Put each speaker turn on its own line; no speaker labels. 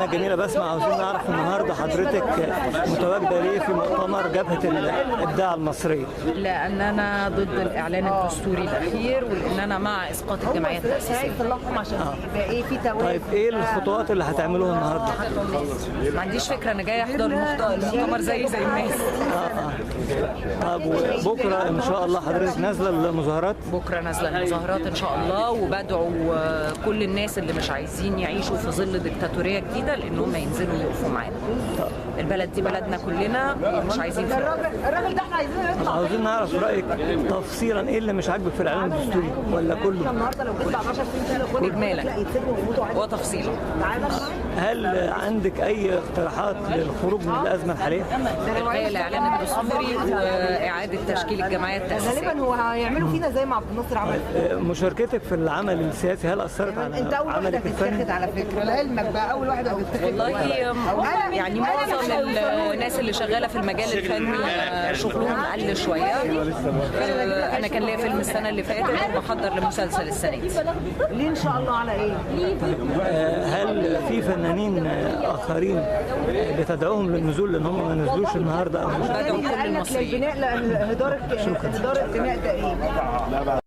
الفنانة الجميلة بسمة، عاوزين نعرف النهارده حضرتك متواجدة ليه في مؤتمر جبهة الإبداع المصرية؟
لأن أنا ضد الإعلان الدستوري الأخير، ولأن أنا مع إسقاط الجمعية التأسيسية.
طيب إيه الخطوات اللي هتعملوها النهارده؟
ما عنديش فكرة، أنا جاية أحضر المؤتمر زي الناس.
طب وبكرة إن شاء الله حضرتك نازلة المظاهرات؟
بكرة نازلة المظاهرات إن شاء الله، وبدعو كل الناس اللي مش عايزين يعيشوا في ظل ديكتاتورية جديدة لأنهم ينزلوا يقفوا معانا. البلد دي بلدنا كلنا ومش عايزين فيها.
الراجل ده احنا عايزينه يطلع.
عاوزين نعرف رأيك تفصيلا ايه اللي مش عاجبك في الإعلان الدستوري ولا كله؟
إجمالا وتفصيلا.
هل عندك أي اقتراحات للخروج من الأزمة الحالية؟
إلغاء الإعلان الدستوري وإعادة تشكيل الجمعية التأسيسية.
غالبا هو هيعملوا فينا زي ما عبد الناصر عمل.
مشاركتك في العمل السياسي هل أثرت على عملك الفني؟
على فكرة لعلمك بقى أول واحدة هتتاخد.
والله يعني معظم الناس اللي شغالة في المجال الفني شغلهم قل شوية. أنا كان ليا فيلم السنة اللي فاتت وبحضر لمسلسل السنة دي.
ليه إن شاء الله على إيه؟
هل في فنانين آخرين بتدعوهم للنزول لأن هم ما نزلوش النهارده أو مش؟
بدعو كل المصريين.
هدار الدماء ده إيه؟